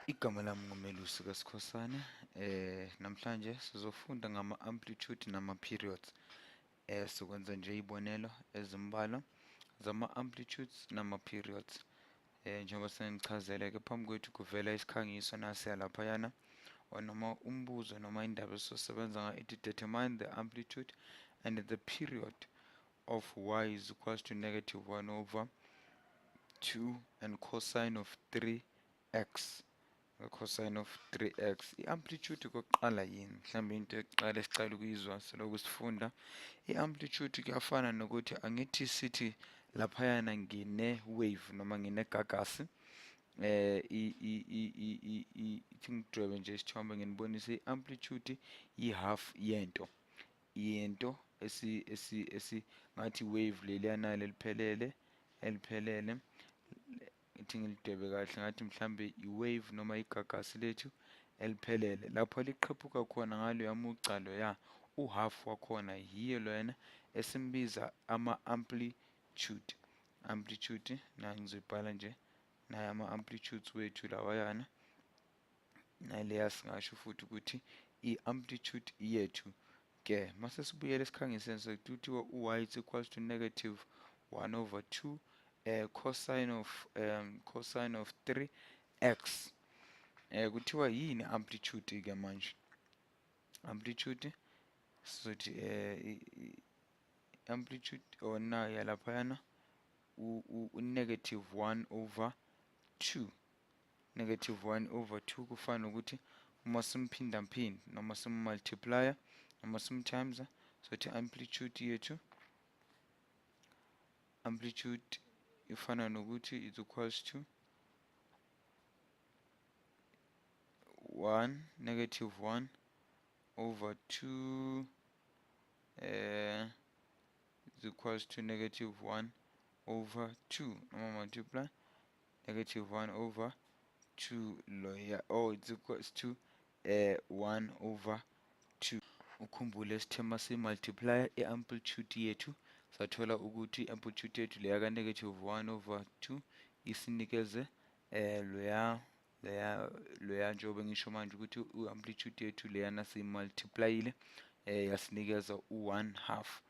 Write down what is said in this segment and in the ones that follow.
Igama lami nguMelusi kaSikhosana. Namhlanje sizofunda ngama-amplitude nama-periods. Sokwenza nje iy'bonelo ezimbalwa zama-amplitudes nama-periods. Njengoba sengichazele-ke phambi kwethu kuvela isikhangiso nasiya laphayana or noma umbuzo noma indaba esizosebenza ngayo ithi determine the amplitude and the period of y is equals to negative 1 over 2 and cosine of 3x, cosine of 3x. I-amplitude kokuqala yini? Mhlawumbe into yokuqala esiqala ukuyizwa selokhu sifunda i-amplitude, kuyafana nokuthi angithi sithi laphayana ngine-wave noma nginegagasi, ithi ngidwebe nje isithombe nginibonise i-amplitude, i-half yento esi ngathi wave leliyana leliphelele eliphelele. Ithi ngilidwebe kahle, ngathi mhlambe i-wave noma igagasi lethu eliphelele lapho liqhephuka khona ngaloya mugca loya, uhalf wakhona yiyo lona esimbiza ama-amplitude. Amplitude na ngizoyibhala nje naye ama-amplitudes wethu lawayana, naleya singasho futhi ukuthi i-amplitude yethu ke. Mase sibuyele esikhangiseni sekuthiwa u-y is equals to negative 1 over 2 cosine of 3x. Kuthiwa yini amplitude ke manje? Amplitude sizothi amplitude or nayo laphayana u negative 1 over 2. Negative 1 over 2 kufana nokuthi uma simphinda phinda noma simmultiplya noma simtimes, sothi amplitude yethu, amplitude ifana nokuthi is equals to 1 negative 1 over 2 is equals to negative 1 over 2 noma multiply negative 1 over 2 loya, oh, it's equals to 1 over 2. Ukhumbule sithe si-multiply i-amplitude yethu sathola ukuthi i-amplitude yethu leya ka-negative 1 over 2 isinikeze loya njengoba ngisho manje ukuthi u-amplitude yethu leyana siyi-multiplyile yasinikeza u-1 half.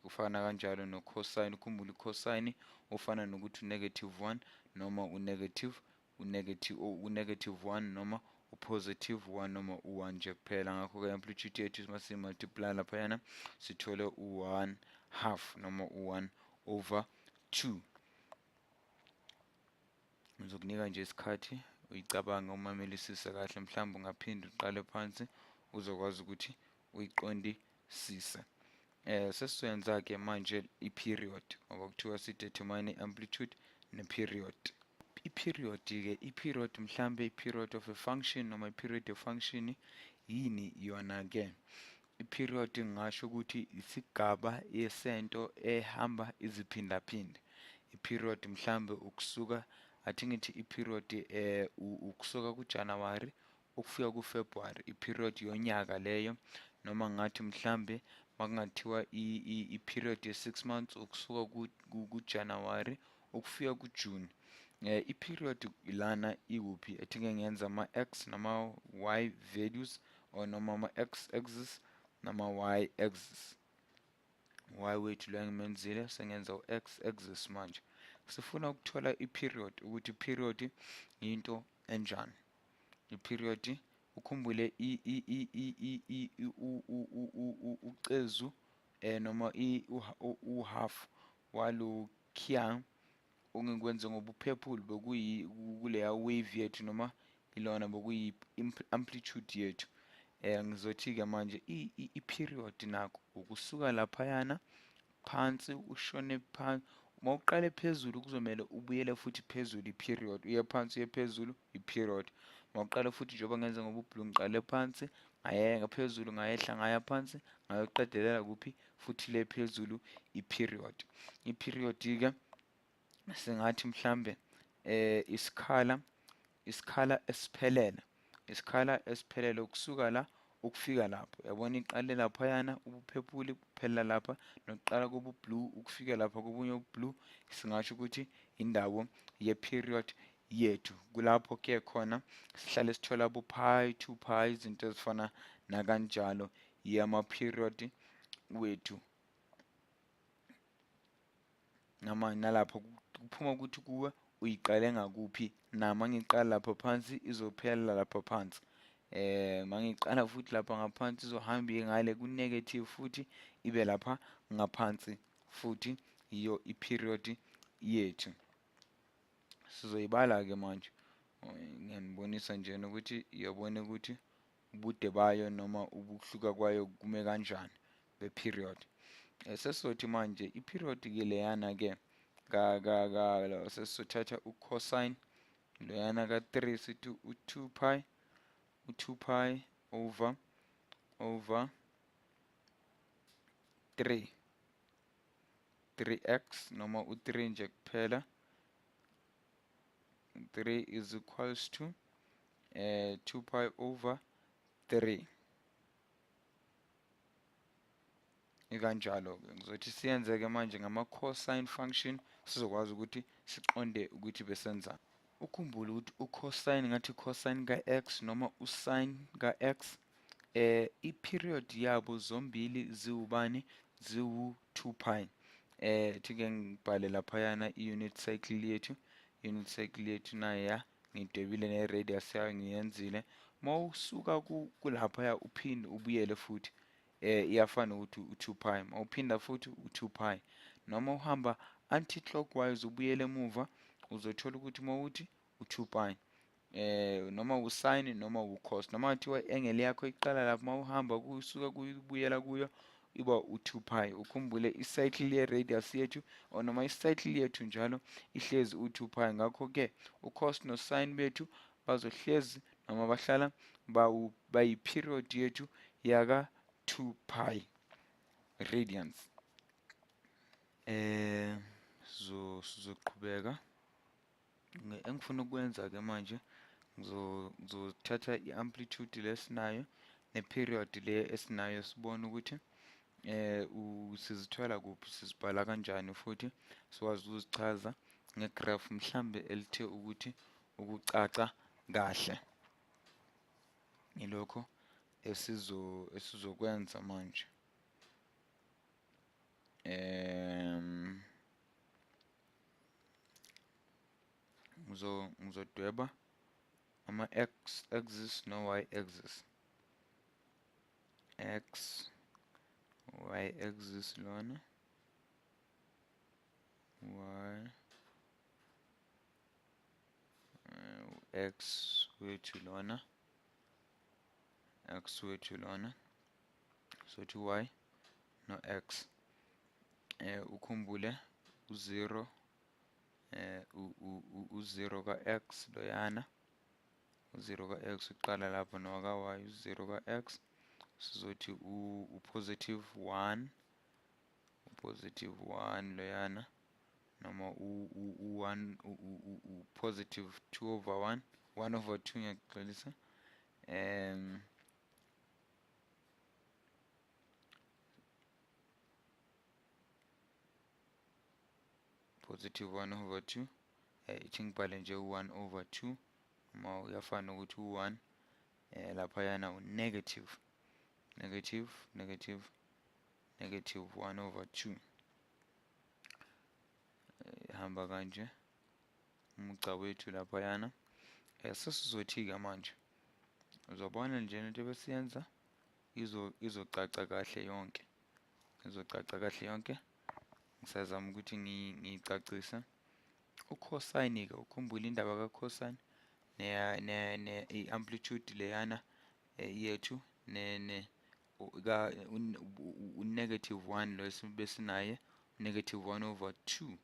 Kufana kanjalo no-cosine. Ukhumbule i-cosine ufana nokuthi u-negative 1 noma u-negative u-negative u-negative 1 noma u-positive 1 noma u-1 nje kuphela. Ngakho-ke amplitude yethu uma siyi-multiply laphayana sithole u-1 half noma u-1 over 2. Ngizokunika nje isikhathi uyicabange, umamelisise kahle, mhlawumbe ungaphinde uqale phansi uzokwazi ukuthi uyiqondisise. Sesizoyenza-ke manje i-period ngoba kuthiwa si-determine i-amplitude ne-period. I-period-ke, i-period mhlambe i-period of a function noma i-period ye-function yini yona-ke? I-period ngingasho ukuthi isigaba yesento ehamba iziphindaphinde. I-period mhlambe ukusuka, athi ngithi i-period ukusuka kuJanuary ukufika kuFebruary, i-period yonyaka leyo, noma ngathi mhlambe makungathiwa i-period ye-6 months ukusuka kuJanuary ukufika kuJune. I-period lana ikuphi? Ethi ngeke ngenza ama-x nama y values or noma ama-x axis nama y axis. Y wethu lo engimenzile sengenza u-x axis. Manje sifuna ukuthola i-period, ukuthi i-period into enjani. I-period, ukhumbule ucezu noma uhalf walokhiya ongikwenze ngobu-purple bekuyi kuleya wave yethu noma ilona bekuyi amplitude yethu. Ngizothi-ke manje i-period nakho ukusuka laphayana phansi ushone phansi. Uma uqale phezulu kuzomele ubuyele futhi phezulu, i-period, uye phansi uye phezulu, i-period. Uma uqala futhi njengoba ngenza ngobu-blue, ngiqale phansi ngaya ngaphezulu, ngayehla ngaya phansi, ngayoqedelela kuphi futhi le phezulu, i-period. I-period-ke singathi mhlambe isikhala esiphelele, isikhala esiphelele ukusuka la ukufika lapho. Uyabona iqale laphayana ubuphephuli kuphela lapha, nokuqala kobu-blue ukufika lapha kobunye ubu-blue, singasho ukuthi indawo ye-period yethu. Kulapho ke khona sihlale sithola bo pi, 2 pi, izinto ezifana nakanjalo yama period wethu. Noma nalapho kuphuma ukuthi kuwe uyiqale ngakuphi, nama ngiqala lapha phansi izophela lapha phansi. Mangiqala futhi lapha ngaphansi izohamba iye ngale ku negative futhi ibe lapha ngaphansi futhi, iyo i-period yethu. Sizoyibala ke manje, ngiyanibonisa nje ukuthi uyabona ukuthi ubude bayo noma ukuhluka kwayo kume kanjani be-period. Sesizothi manje i-period ke leyana ke ka ka ka sesizothatha u-cosine loyana ka 3 sithi u-2 pi, u-2 pi over 3, 3x noma u-3 nje kuphela, 3 is equals to 2 pi over 3. Ikanjalo ke ngizothi siyenze ke manje ngama cosine function, sizokwazi ukuthi siqonde ukuthi besenzani. Ukhumbule ukuthi u-cosine, ngathi cosine ka-x noma u-sin ka-x, i-period yabo zombili ziwubani? Ziwu-2 pi. Thi ke ngibhale laphayana i-unit cycle yethu, unit cycle yethu naya ngidwebile ne-radius yayo ngiyenzile. Mawusuka kulaphaya uphinde ubuyele futhi, iyafana ukuthi u-2 pi, mawuphinda futhi u-2 pi, noma uhamba anti-clockwise ubuyele emuva uzothola ukuthi mawuthi u-2 pi, noma usine noma ucos, noma kuthiwa i-angle yakho iqala lapho, mawuhamba kusuka kuyibuyela kuyo iba u-2 pi. Ukhumbule i-cycle ye-radius yethu or noma i-cycle yethu njalo ihlezi u-2 pi, ngakho-ke u-cos no-sin bethu bazohlezi noma bahlala bayi-period yethu yaka 2 pi radians. Sizoqhubeka. Engifuna ukwenza ke manje, ngizothatha i-amplitude lesinayo ne-period le esinayo, sibone ukuthi sizithola kuphi, sizibhala kanjani futhi sikwazi ukuzichaza ngegraph mhlambe elithe ukuthi ukucaca kahle. Yilokho esizokwenza manje. Ngizodweba ama x axis no y axis, x y axis lona, y x wethu lona, x wethu lona, sothi y no x. Ukhumbule u0, u0 ka x loyana, u0 ka x uqala lapho noka y, u0 ka x sizothi u positive 1, u positive 1 loyana, noma u1 u positive 2 over 1, 1 over 2 ngiyaxolisa. Positive 1 over 2, ithi ngibhale nje u1 over 2, uma uyafana ukuthi u1, laphayana u negative, negative, negative, negative 1 over 2. Hamba kanje umugca wethu laphayana. Sesizothi ke manje uzobona nje into besiyenza izocaca kahle yonke, izocaca kahle yonke. Ngisazama ukuthi ngiyicacise. Ucosine ke, ukhumbule indaba kacosine ne i-amplitude leyana yethu ne u negative 1 lo besinaye, negative 1 over 2,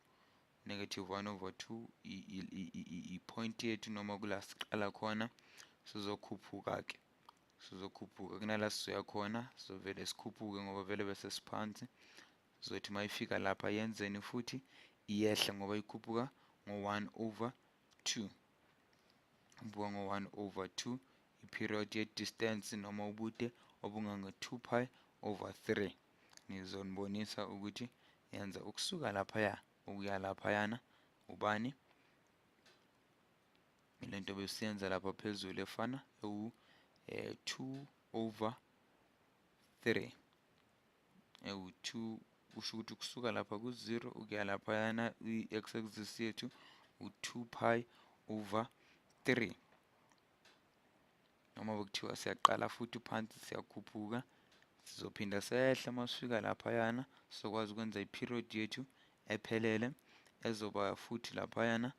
negative 1 over 2 i-point yethu noma kula siqala khona. Sizokhuphuka ke, sizokhuphuka kunala sizoya khona, sizovele sikhuphuke ngoba vele bese siphansi. Sizothi mayifika lapha yenzeni futhi iyehle ngoba ikhuphuka ngo-1 over 2, ikhuphuka ngo-1 over 2 i-period ye-distance noma ubude obungange 2 pi over 3. Ngizonibonisa ukuthi yenza ukusuka laphaya ukuya laphayana ubani Lento besiyenza lapha phezulu efana ewu 2 over 3, ewu-2, kusho ukuthi kusuka lapha ku-0 ukuya laphayana i-x axis yethu u-2 pi over 3. Noma bekuthiwa siyaqala futhi phansi siyakhuphuka, sizophinda sehla masifika laphayana, sizokwazi ukwenza i-period yethu ephelele ezoba futhi laphayana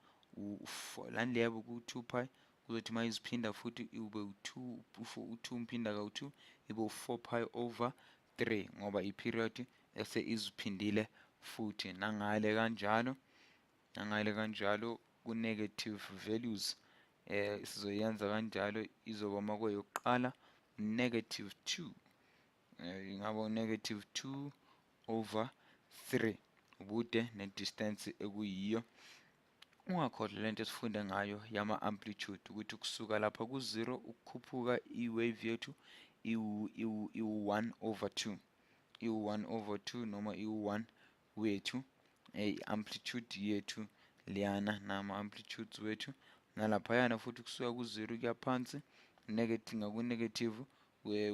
lani leyabo ku-2 pi, kuzothi uma iziphinda futhi ube u-2, u-2 umphinda kawu-2 ibe u-4 pi over 3, ngoba i-period ese iziphindile futhi. Nangale kanjalo, nangale kanjalo ku-negative values sizoyenza kanjalo, izoba makweyokuqala negative 2, ingaba negative 2 over 3 ubude ne-distance ekuyiyo. Ungakhohlwa lento esifunde ngayo yama-amplitude, ukuthi kusuka lapha ku-0 ukukhuphuka i-wave yethu iwu-1 over 2, iwu-1 over 2 noma iwu-1 wethu, i-amplitude yethu liyana nama-amplitudes wethu. Nalaphayana futhi kusuka ku-0 kuya phansi negative, ngaku-negative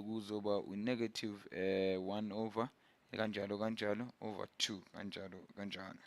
kuzoba u-negative 1 over kanjalo kanjalo over 2 kanjalo kanjalo.